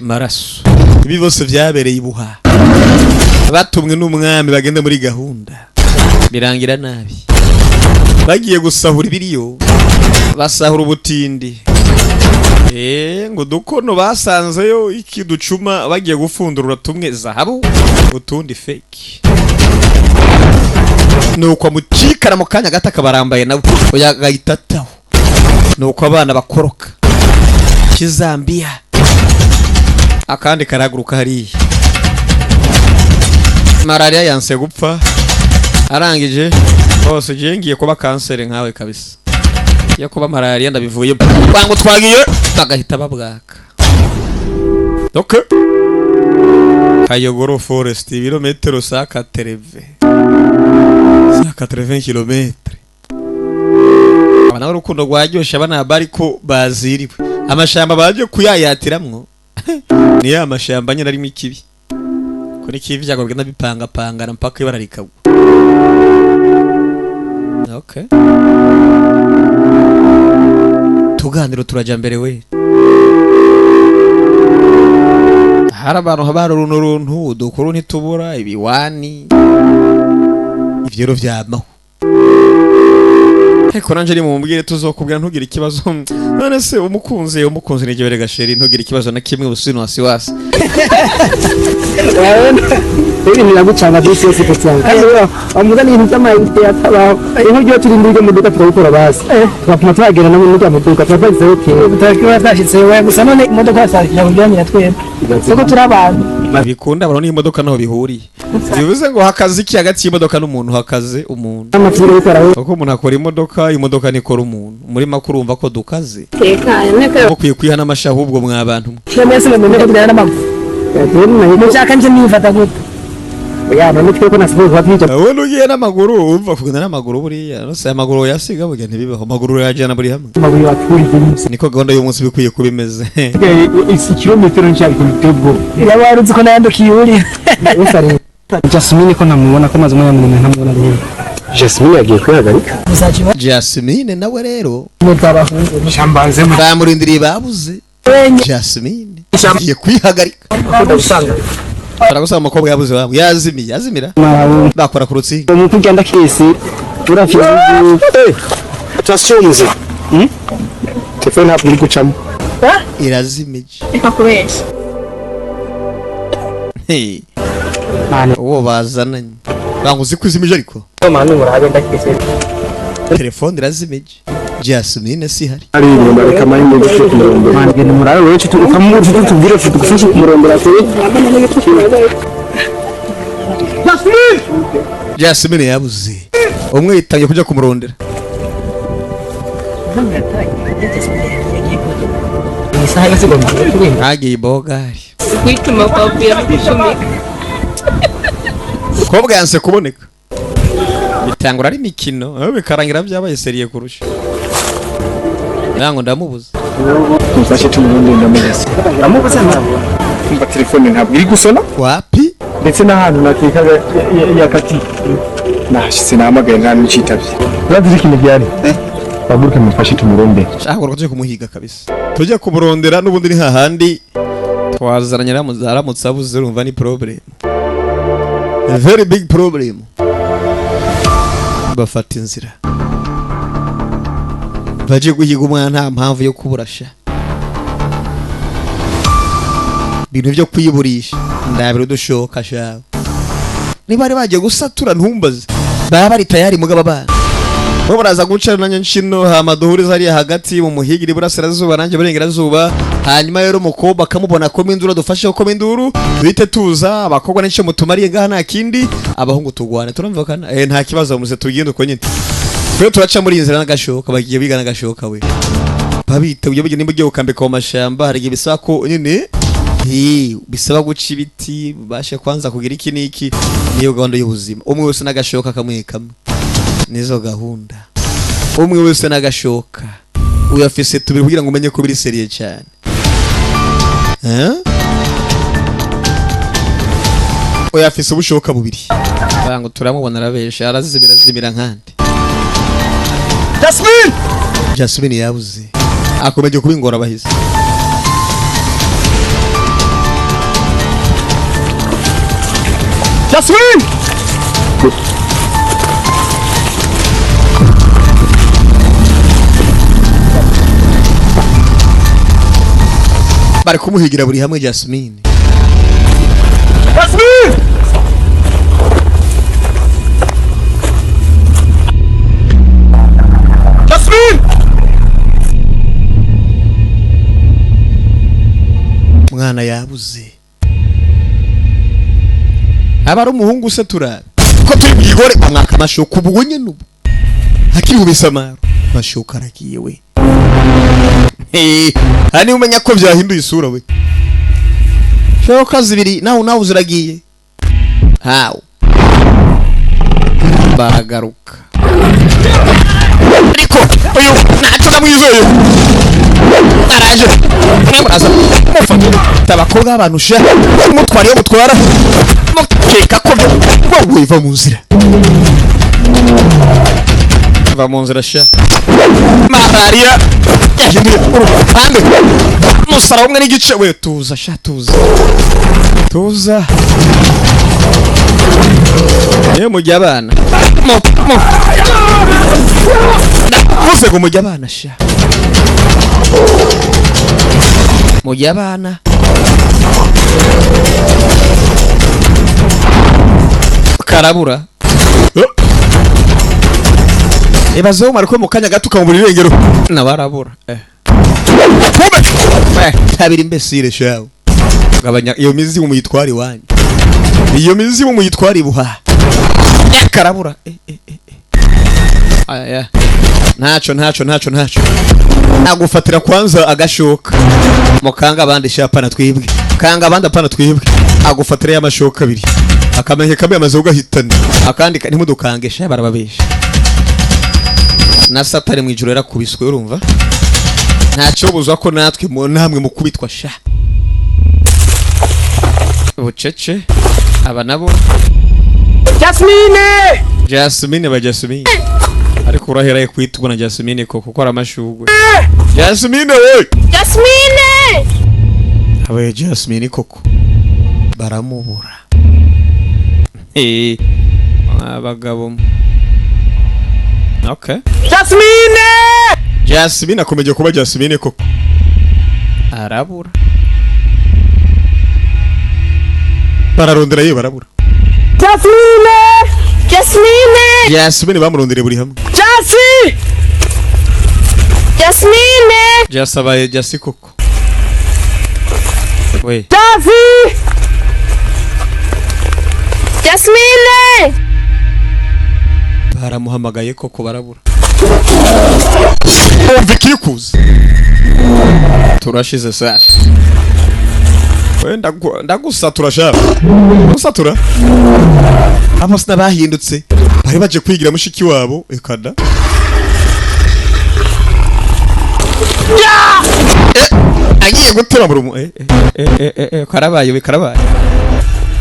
maraso. Ibi bose byabereye ibuha. Batumwe n'umwami bagenda muri gahunda. Birangira nabi. Bagiye gusahura ibiriyo, basahura ubutindi. Ngo dukono basanzeyo iki ducuma, bagiye gufundurura tumwe zahabu, utundi fake. Nuko amucikana mu kanya gato akabarambaye nabo, oya agahita ataho. Nuko abana bakoroka kizambiya, akandi karahaguruka hariya. Malariya yanse gupfa, arangije bose. Ugiye ngiye kuba kanseri nkawe kabisa yo kuba malariya, ndabivuye bwangu twagiye, bagahita babwaka. Okay, Kayogoro Forest, ibirometero 180 kilometre. Aba nawe urukundo rwaryoshe, abana bariko baziriwe amashamba baje kuyayatiramwo. Ni ya mashamba nyine arimo ikibi, kuri ikibi ibyago bigenda bipangapangana mpaka ibara rikagwa. Okay, tuganiro turajya mbere we. Hari abantu haba hari uruntu runtu udukuru ntitubura ibiwani, ivyo rero vyamaho. Ariko nanje ni mumubwire tuzokubwira, ntugire ikibazo. None se umukunzi, umukunzi ni jebere gasheri, ntugire ikibazo na kimwe, usino wasiwasi. Ibintu biragucanga byose yose cyane kandi rero wamuzana ibintu by'amayinite atabaho. Nk'ibyo turindira ibyo muduka turabikora basi, tugapima tuhagera no muri rya muduka turaparitseho kera. Tutakiba twashyitse we gusa. None imodoka yasakira kugira twebwe kuko turi abantu. Bikunda abantu n'imodoka naho bihuriye, bivuze ngo hakaze iki hagati y'imodoka n'umuntu? Hakaze umuntu. Amafuro bikora. Kuko umuntu akora imodoka, imodoka ntikora umuntu. Muri make urumva ko dukaze. Tekanye neka. Mukwiye kwiha n'amashyi ahubwo mwa bantu mwe. Mwese mumenye ko tugenda n'amaguru, mushaka nje nifata gute? Oya, none twe ko nasigaye kuba twica. Wowe ugiye n'amaguru, urumva kugenda n'amaguru buriya nose amaguru yasiga burya ntibibaho, amaguru yajyana buri hamwe. Amabuye waturiye. Niko gahunda y'umunsi bikwiye kuba imeze. Isi kilometero nshya biteye ubwoba. Yaba wari uzi ko nayandukiye uri. Jasmine ko ntamubona, ko maze umwanya muremure ntamubona rero. Jasmine yagiye kwihagarika. Jasmine nawe rero Shambanze mu bamurindiriye babuze. Jasmine agiye kwihagarika, baragusaba umukobwa yabuze wabo, yazimiye, yazimira bakora ku rutsinga. Umuntu ugenda kese urafite. Attention muze. Telefone ntabwo iri gucamo. Irazimije. Reka kubeshya. Hey. Uwo bazananye banga uzi ko izimije ariko Mani murabe ndakese. Telefone irazimije, Jasmine si hari. Ari inyuma, reka amahirwe duce ku murongo. Genda murabe wewe ukamubura tubwire tugufashe kumurondera turi. Jasmine yabuze, umwe yitangiye kujya kumurondera. Isaha yose igomba kuba. Hagiye ibogari. Kwituma kwa gushumika. Umukobwa yanse kuboneka, bitangura ari imikino aho bikarangira byabaye sérieux kurusha ngo ndamubuze. Mufashe tumurundi, ndamubuze. Uramubuze ntabwo. Kumva telefone ntabwo iri gusona. Wapi. Ndetse n'ahantu nakekaga yakatiye nahashitse, nahamagaye nta n'ucitabye. Urazi ikintu byari? Baguruke mufashe tumurondere. Shaka ngo tujye kumuhiga kabisa, tujye kumurondera n'ubundi ni hahandi twazaranye. Aramutse abuze urumva ni problem, a very big problem. Bafata inzira baje guhiga umwana, nta mpamvu yo kuburasha ibintu byo kwiburisha. Ndabira udushoka shawe, niba bari bagiye gusatura ntumbaze, baba bari tayari mugabo abana bo baraza guca nanjye nshino, hama duhuriza hariya hagati mu muhigiri burasirazuba nanjye burengerazuba. Hanyuma rero umukobwa akamubona koma induru, adufashe koma induru, duhite tuza. Abakobwa n'icyo mutumariye ngaha nta kindi, abahungu tugwane turamvukana. Nta kibazo muze tugende uko nyine, twe turaca muri iyi nzira n'agashoka. Bagiye biga n'agashoka we, babiteguye burya. Nimba ugiye gukambika mu mashamba hari igihe bisaba ko nyine bisaba guca ibiti, ubashe kwanza kugira iki n'iki. Niyo gahunda y'ubuzima, umwe wese n'agashoka kamwe kamwe, nizo gahunda. Umwe wese n'agashoka, uyafise tubiri kugira ngo umenye ko biri sérieux cyane. Eh? Uyafise ubushoka bubiri. Bango turamubona arabesha, arazimira, azimira nkandi. Jasmine! Jasmine yabuze, akomeje kuba ingorabahizi. Jasmine! Bari kumuhigira buri hamwe Jasmine. Jasmine! Jasmine! Mwana yabuze. Aba ari umuhungu se turabe ko turi bwigore bamwaka amashuka ubwo nyene, ubu akiri mu bisamaro, mashuka aragiye we. Aha niba umenya ko byahinduye isura we, shoka zibiri nawe nawe ziragiye hawe, baragaruka ariko uyu ntacyo ndamwizeye, araje muraza mufata abakobwa b'abantu sha, mutwara iyo mutwara mukeka ko wowe va mu nzira, va mu nzira sha. Malariya yahinduye uruhande, musara umwe n'igice we. Tuza sha, tuza, tuza yewe, mujya abana mu mu ndavuze ngo mujya abana sha, mujya abana karabura. Ibaze umara ko mu kanya gato ukamubura irengero nabarabura kumbe kabiri mbesire shawe. Gabanya iyo mizimu muyitwara iwanyu, iyo mizimu muyitwara ibuha. Karabura aya ntaco ntaco ntaco ntaco, agufatira kwanza agashoka mukanga abandi shapana twibwe, kanga abandi apana twibwe, agufatira y'amashoka abiri akamenye kamwe amaze ugahitana akandi ntimudukange sha, barababesha na Satani mu ijoro yarakubiswe. Urumva ntacyo buzwa ko natwe mu namwe mukubitwa sha bucece. Aba nabo Jasmine! Jasmine ba Jasmine, ariko uraheraye kwitwa na Jasmine koko kuko ari amashugwe Jasmine we. Jasmine! Abaye Jasmine koko baramubura. Abagabo, okay. Jasmine! Jasmine akomeje kuba Jasmine koko arabura, bararondera ye barabura. Jasmine! Jasmine! Jasmine bamurondere buri hamwe. Jasi! Jasmine! Jasabaye Jasi koko we. Jasi! Jasmine! Baramuhamagaye koko barabura. Umva ikikuza turashize sa we, ndagusatura sha, ndagusatura. Abo sinabahindutse bari baje kwigira mushiki wabo ekada. Agiye gutera mu karabaye we, karabaye.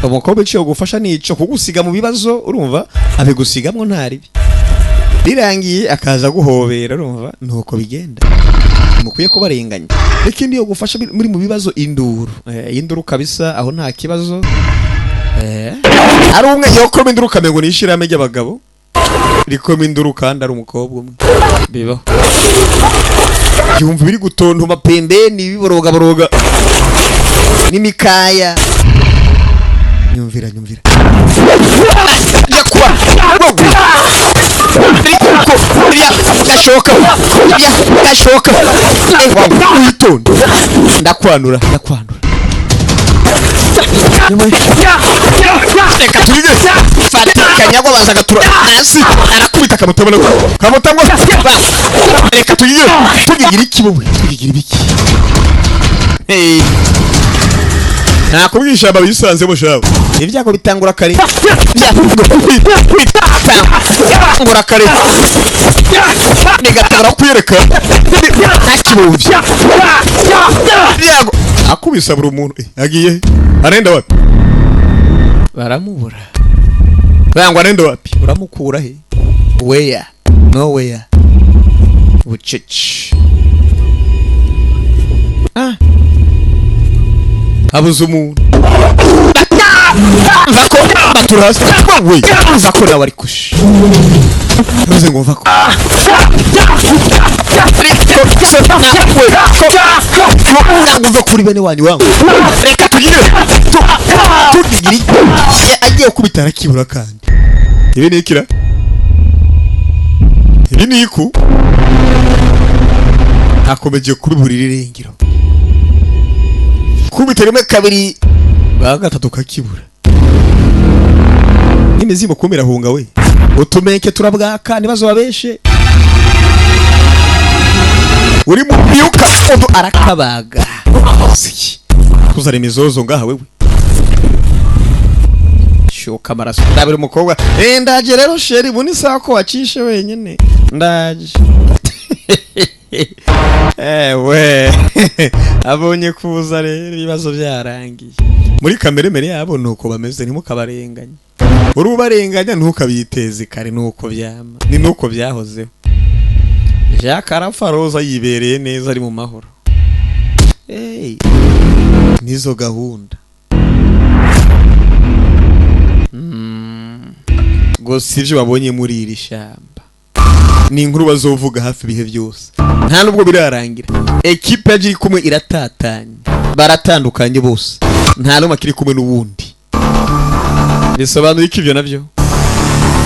Umukobwa iciye gufasha nico kugusiga mu bibazo, urumva abigusigamwo ntaribi birangiye akaza guhobera, urumva nuko bigenda, mukwiye kubarenganya. Ikindi yo gufasha muri mu bibazo induru, induru kabisa aho nta kibazo. Ari umwe yokoma induru kamengo nishirame ry'abagabo rikoma induru kandi ari umukobwa umwe, bibaho. Yumva biri gutontoma pembeni biboroga boroga n'imikaya. Nyumvira nyumvira yakuba ya gashoka ya gashoka, witonde, ndakwanura ndakwanura, reka turige fata kanyagwa baza gatura hasi arakubita kamutabona kamutamwa. Reka turige tugigira iki wowe, tugigira ibiki? Hey, nakubwisha bisanzemo shawe, ibyago bitangura kare, bitangura kare bigatangura kwiyereka ntakibumvye byago akubisa buri muntu. Agiye arenda wapi? Baramubura bangwa, arenda wapi? Uramukura he? Where nowhere, bucece. Habuze umuntu nzako batura hasi we, nzako nawe ari kushi. Yavuze ngo mvako. Ariko se nawe ko ntabwo uva kuri bene wanyu wangu, reka tugire tugire. Agiye kubita arakibura. Kandi ibi ni ikira, ibi ni iku akomeje kubiburira irengero. Kubita rimwe, kabiri, bwa gatatu kakibura n'imizimu kumira. Hunga we, utumeke turabwaka ntibazobabeshe. Uri mu myuka udu arakabaga. Siki tuzana imizozo ngaha wewe, shuka amaraso. Ndabira umukobwa. Ndaje rero chéri, ubu ni sawa ko wacishe wenyine. Ndaje ewe, abonye kuza rero ibibazo byarangiye. Muri kamere mere yabo nuko bameze, ntimukabarenganye. Urubarenganya ntukabiteze kare, nuko byama ni nuko byahozeho. Jacques arapfa, Roza yibereye neza, ari mu mahoro. Hey, nizo gahunda. Gusa ibyo babonye muri iri shyamba ni inkuru bazovuga hafi ibihe byose, nta nubwo birarangira. Ekipe yagiye kumwe iratatanye, baratandukanye bose, nta n'umwe akiri kumwe n'uwundi. Bisobanuye ko ibyo nabyo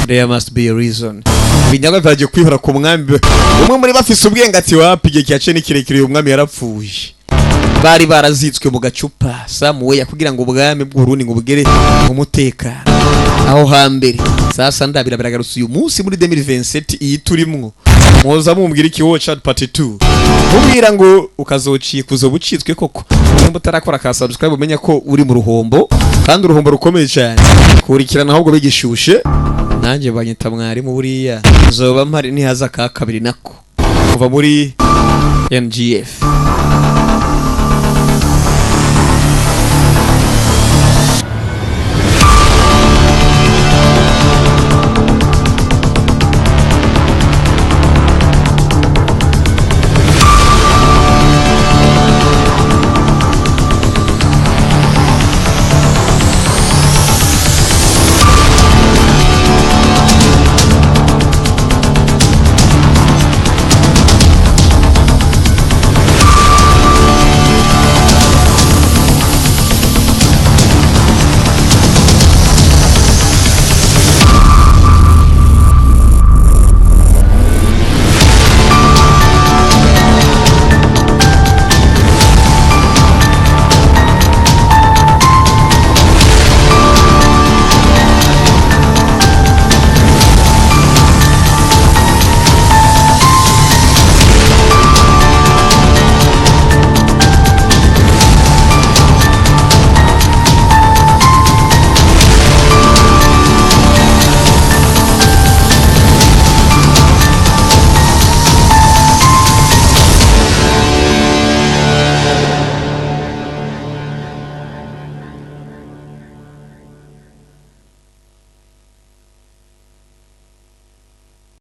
there must be a reason. Ibinyaga byagiye kwihora ku mwami. Umwe muri bafise ubwenge ati: "Wapi, igihe cyaciye ni kirekire, uyu mwami yarapfuye." Bari barazitswe mu gacupa samuweya kugira ngo ubwami bw'Uburundi ngo bugere mu mutekano aho hambere. Sasa ndabira biragarutse uyu munsi muri 2027 iyi turimwo. Mwoza mumbwira iki? Watch out part 2, mubwira ngo ukazocika uzoba ucitswe koko. Nimba utarakora ka subscribe, umenya ko uri mu ruhombo, kandi uruhombo rukomeye cyane. Kurikirana ahubwo bigishushe. Nanjye banyita mwarimu, buriya zoba mpari nihaza ka kabiri nako kuva muri MGF.